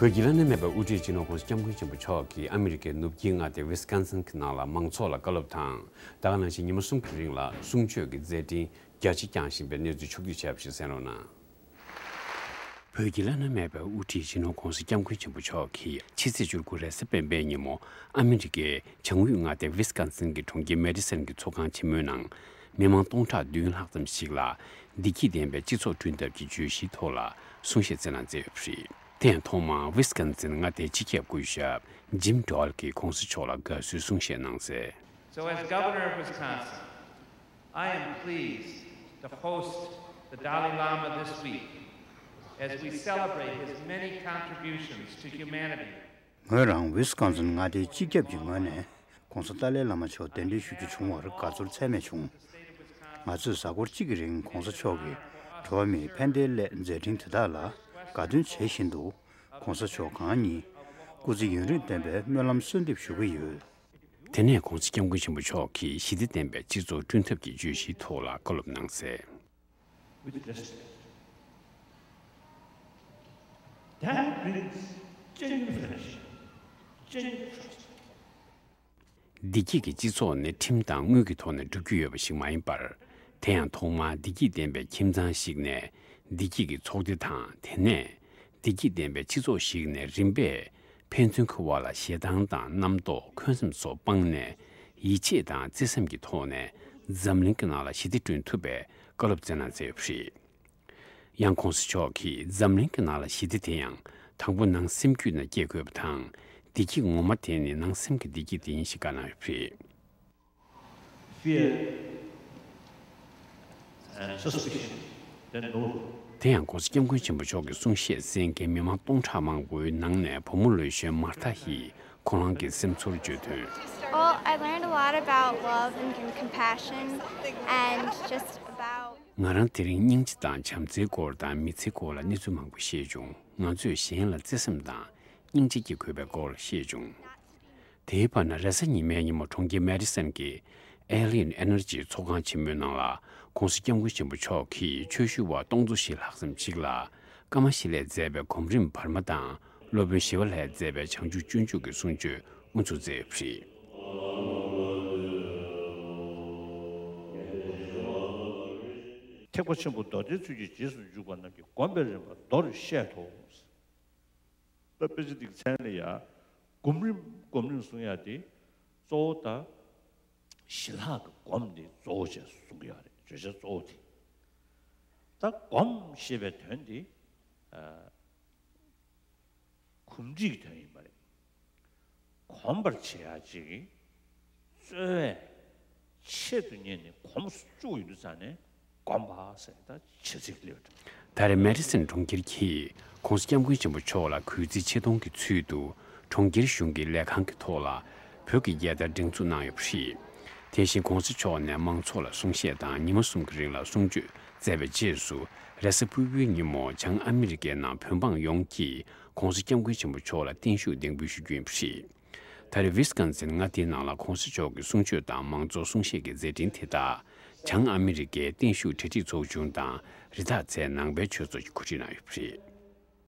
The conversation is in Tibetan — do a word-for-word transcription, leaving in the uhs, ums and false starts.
བོད་ཀྱི་བླ་ན་མེད་པའི་དབུ་ཁྲིད་སྤྱི་ནོར་༧གོང་ས་༧སྐྱབས་མགོན་ཆེན་པོ་མཆོག་གིས་ཨ་མི་རི་ཀའི་ནུབ་དཀྱིལ་མངའ་སྡེ་ཝི་སི་ཀོན་སིན་གྱི་ནང་ལ་མང་ཚོགས་ལ་བཀའ་སློབ་དང་། ད་ག་ནང་བཞིན་ཉི་མ་གསུམ་གྱི་རིང་ལ་གསུང་ཆོས་ཀྱི་མཛད་འཕྲིན་རྒྱ་ཆེ་བསྐྱངས་བཞིན་པའི་གནས་ཚུལ་ཕྱོགས་བསྡུས་བྱས་པ་ཞིག་གསན་རོགས་གནང་། བོད་ཀྱི་བླ་ན་མེད་པའི་དབུ་ཁྲིད་སྤྱི་ནོར་༧གོང་ས་༧སྐྱབས་མགོན་ཆེན་པོ་མཆོག་གིས་ཕྱི་ཚེས་བཅུ་དགུ་རེས་གཟའ་སྤེན་པའི་ཉིན་མོ་ཨ་མི་རི་ཀའི་བྱང་དབུས་མངའ་སྡེ་ཝི་སི་ཀོན་སིན་གྱི་གྲོང་ཁྱེར་མེ་ཌི་སན་གྱི་ཚོགས་ཁང་ཆེན་མོའི་ནང་མི་མང་སྟོང་ཕྲག་བདུན་ལྷག་ཙམ་ཞིག་ལ་བདེ་སྐྱིད་ལྡན་པའི་སྤྱི་ཚོགས་བསྐྲུན་ཐབས་ཀྱི་བརྗོད་གཞིའི་ཐོག་ལ་གསུང་བཤད་སྩལ་གནང་མཛད་ཡོད་པ་རེད། དེ་ཡང་ཐོག་མར་ཝི་སི་ཀོན་སིན་མངའ་སྡེའི་སྤྱི་ཁྱབ་སྐུ་ཞབས་ཇིམ་ཌོལ་གྱིས་༧གོང་ས་མཆོག་ལ་དགའ་བསུའི་གསུང་བཤད་གནང་གསལ། So as governor of Wisconsin, I am pleased to host the Dalai Lama this week as we celebrate his many contributions to humanity. ངོས་རང་ཝི་སི་ཀོན་སིན་མངའ་སྡེའི་སྤྱི་ཁྱབ་ཀྱི་ངོས་ནས་༧གོང་ས་ཏཱ་ལའི་བླ་མ་མཆོག་གདན་འདྲེན་ཞུ་རྒྱུ་བྱུང་བར་དགའ་ཚོར་ཚད་མེད་བྱུང་། ང་ཚོས་གཟའ་འཁོར་གཅིག་གི་རིང་༧གོང་ས་མཆོག་གིས་འགྲོ་བ་མིའི་ཕན་བདེའི་སླད་མཛད་འཕྲིན་དེ་དག་ལ་དགའ་སྟོན་བྱེད་བཞིན་དུ་༧གོང་ས་མཆོག་གང་ཉིད་སྐུ་ཚེ་ཡུན་རིང་བརྟན་པའི་སྨོན་ལམ་གསོལ་འདེབས་ཞུ་གི་ཡོད། དེ་ནས་༧གོང་ས་༧སྐྱབས་མགོན་ཆེན་པོ་མཆོག་གིས་ཞི་བདེ་ལྡན་པའི་སྤྱི་ཚོགས་བསྐྲུན་ཐབས་ཀྱི་བརྗོད་གཞིའི་ཐོག་ལ་བཀའ་སློབ་གནང་གསལ། With respect. That brings genuine friendship, genuine trust. བདེ་སྐྱིད་ཀྱི་སྤྱི་ཚོགས་ནི་ཁྲིམས་དང་དངུལ་གྱི་ཐོག་ནས་འགྲུབ་ཀྱི་ཡོད་པ་ཞིག་མ་ཡིན་པར། དེ་ཡང་ཐོག་མར་བདེ་སྐྱིད་ལྡན་པའི་ཁྱིམ་ཚང་ཞིག་ནས་བདེ་སྐྱིད་ཀྱི་ཚོགས་སྡེ་དང་། དེ་ནས་བདེ་སྐྱིད་ལྡན་པའི་སྤྱི་ཚོགས་ཤིག་ནས་རིམ་པས་ཕན་ཚུན་གྱི་དབར་ལ་ཞེ་སྡང་དང་རྣམ་རྟོག་འཁོན་སེམས་སོགས་སྤངས་ནས་ཡིད་ཆེས་དང་བརྩེ་སེམས་ཀྱི་ཐོག་ནས་འཛམ་གླིང་གི་ནང་ལ་ཞི་བདེ་བསྐྲུན་ཐུབ་པའི་བཀའ་སློབ་སྩལ་གནང་མཛད་ཡོད་པ་རེད། ཡང་༧གོང་ས་མཆོག་གིས་འཛམ་གླིང་གི་ནང་ལ་ཞི་བདེ་དེ་ཡང་དང་པོ་ནང་སེམས་རྒྱུད་ནས་སྐྱེ་དགོས་པ་དང་། བདེ་སྐྱིད་ངོ་མ་དེ་ནི་ནང་སེམས་ཀྱི་བདེ་སྐྱིད་དེ་ཡིན་ཞེས་བཀའ་གནང་ཡོད་པ་རེད། Fear and suspicion, then no hope. དེ་ཡང་༧གོང་ས་༧སྐྱབས་མགོན་ཆེན་པོ་མཆོག་གི་གསུང་བཤད་གསན་མཁན་མི་མང་སྟོང་ཕྲག་མང་པོའི་ནང་ནས་བུ་མོ་ལོ་གཞོན་མར་ཐ་ཡིས་ཁོ་རང་གི་སེམས་ཚོར་བརྗོད་དོན། Well, I learned a lot about love and compassion and just about ང་རང་དེ་རིང་སྙིང་རྗེ་དང་བྱམས་བརྩེའི་སྐོར་དང་མི་ཚེའི་སྐོར་ལ་གནས་ཚུལ་མང་པོ་ཤེས་བྱུང་། ང་ཚོས་གཞན་ལ་བརྩེ་སེམས་དང་སྙིང་རྗེ་སྐྱེ་དགོས་པའི་སྐོར་ཤེས་བྱུང་། དེའི་བར་ན་རེས་གཟའ་ཉི་མའི་ཉིན་མོ་གྲོང་ཁྱེར་མེ་ཌི་སན་གྱི་Alliant Energy ཚོགས་ཁང་ཆེན་མོའི་ནང་ལ་༧གོང་ས་༧སྐྱབས་མགོན་ཆེན་པོ་མཆོག་གིས་ཆོས་ཞུ་བ་སྟོང་ཚོ་བཞི་ལྷག་ཙམ་ཞིག་ལ་སྐར་མ་བཞི་ལས་མཛད་པའི་གོམ་རིམ་བར་མ་དང་སློབ་དཔོན་ཞི་བ་ལྷས་མཛད་པའི་བྱང་ཆུབ་སྤྱོད་འཇུག་གི་གསུང་ཆོས་དབུ་འཛུགས་མཛད་ཡོད་པ་རེད། ཐེག་པ་ཆེན་པོ་མདོ་སྡེའི་ཚུལ་གྱིས་རྗེས་སུ་འཇུག་པ་རྣམས་ཀྱིས་བསྒོམས་པའི་རིམ་པ་མདོར་བཤད་དོ། ད་དཔེ་ཆ་འདི་གི་མཚན་ལ་ཡ། གོམ་རིམ་གོམ་རིམ་གསུང་ཡ་དེ། གཙོ་བོ་ད། ཞི་ལྷག་གི་སྒོམ་འདི་གཙོ་བོ་བྱས་གསུང་གི་ཡོད་རེད། བརྗོད་བྱ་གཙོ་བོ་དེ། ད་སྒོམ་ཞེས་པའི་དོན་འདི། ཨ། གོམས་འདྲིས་ཀྱི་དོན་ཡིན་པ་རེད། གོམས་པར་བྱེད་ཡ་ཅིག་གི་རྩོལ་བས་ཆེད་དུ་གཉེར་ནས་གོམས་སུ་བཅུག་ཡོང་དུས་ཙང་ནས་སྒོམ་པ་ཟེར་ད་བྱེད་ཚིག་སླེབས་འགྲོ། ད་རེས་མེ་ཌི་སན་གྲོང་ཁྱེར་གྱིས་༧གོང་ས་༧སྐྱབས་མགོན་ཆེན་པོ་མཆོག་ལ་གུས་བརྩི་ཆེ་མཐོང་གི་ཚུལ་དུ་གྲོང་ཁྱེར་གཞུང་གི་ལས་ཁང་གི་ཐོག་ལ་བོད་ཀྱི་རྒྱལ་དར་སྒྲེང་འཛུགས་གནང་ཡོད་པ་རེད། དེ་བཞིན་༧གོང་ས་མཆོག་ནས་མང་ཚོགས་ལ་གསུང་བཤད་དང་ཉི་མ་གསུམ་གྱི་རིང་ལ་གསུང་ཆོས་མཛད་པའི་རྗེས་སུ་རེས་གཟའ་ཕུར་བུའི་ཉིན་མོ་བྱང་ཨ་མི་རི་ཀའི་ནང་བོད་འབངས་ཡོངས་ཀྱིས་༧གོང་ས་༧སྐྱབས་མགོན་ཆེན་པོ་མཆོག་ལ་བརྟན་བཞུགས་གདན་འབུལ་ཞུ་རྒྱུ་ཡིན་པ་རེད། ད་རེས་ཝི་སི་ཀོན་སིན་མངའ་སྡེའི་ནང་ལ་༧གོང་ས་མཆོག་གི་གསུང་ཆོས་དང་མང་གཙོ་གསུང་བཤད་ཀྱི་མཛད་འཕྲིན་དེ་དག་བྱང་ཨ་མི་རི་ཀའི་བརྟན་བཞུགས་གྲ་སྒྲིག་ཚོགས་ཆུང་དང་རི་དྭགས་རྩེའི་ནང་པའི་ཆོས་ཚོགས་ཀྱིས་གོ་སྒྲིག་གནང་ཡོད་པ་རེད།